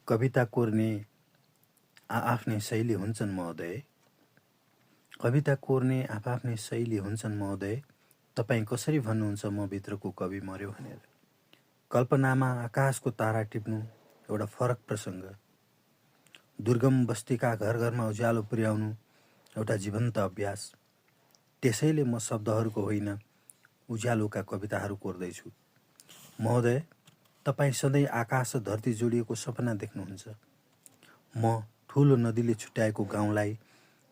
कविता कोर्ने आफ्नै शैली हुन्छन् महोदय। कविता कोर्ने आफ्नै शैली हुन्छन् महोदय। तपाईँ कसरी भन्नुहुन्छ म भित्रको कवि मर्यो भनेर? कल्पनामा आकाशको तारा टिप्नु एउटा फरक प्रसङ्ग। दुर्गम बस्तीका घर घरमा उज्यालो पुर्याउनु एउटा जीवन्त अभ्यास। त्यसैले म शब्दहरूको होइन उज्यालोका कविताहरू कोर्दैछु। महोदय, तपाईँ सधैँ आकाश र धरती जोडिएको सपना देख्नुहुन्छ। म ठुलो नदीले छुट्याएको गाउँलाई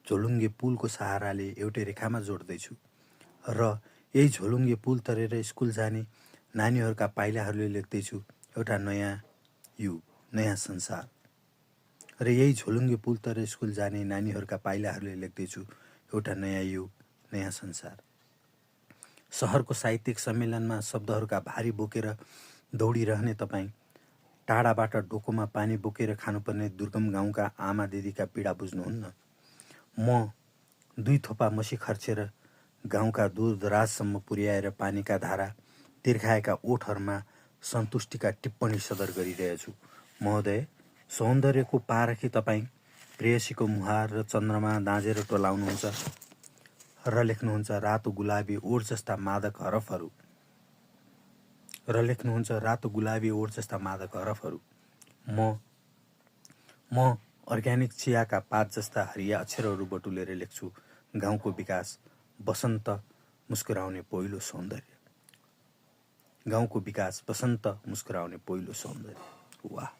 झोलुङ्गे पुलको सहाराले एउटै रेखामा जोड्दैछु र यही झोलुङ्गे पुल तरेर स्कुल जाने नानीहरूका पाइलाहरूले लेख्दैछु एउटा नयाँ युग, नयाँ संसार। र यही झोलुङ्गे पुल तरेर स्कुल जाने नानीहरूका पाइलाहरूले लेख्दैछु एउटा नयाँ युग, नयाँ संसार। सहरको साहित्यिक सम्मेलनमा शब्दहरूका भारी बोकेर दौडिरहने तपाईँ टाढाबाट डोकोमा पानी बोकेर खानुपर्ने दुर्गम गाउँका आमा दिदीका पीडा बुझ्नुहुन्न। म 2 थोपा मसी खर्चेर गाउँका दूरदराजसम्म पुर्याएर पानीका धारा तिर्खाएका ओठहरूमा सन्तुष्टिका टिप्पणी सदर गरिरहेछु। महोदय, सौन्दर्यको पारखी तपाईँ प्रेयसीको मुहार र चन्द्रमा दाँजेर टोलाउनुहुन्छ र लेख्नुहुन्छ रातो गुलाबी ओठ जस्ता मादक हरफहरू। म अर्ग्यानिक चियाका पात जस्ता हरिया अक्षरहरू बटुलेर लेख्छु गाउँको विकास, बसन्त मुस्कुराउने पहिलो सौन्दर्य। गाउँको विकास, बसन्त मुस्कुराउने पहिलो सौन्दर्य। वाह!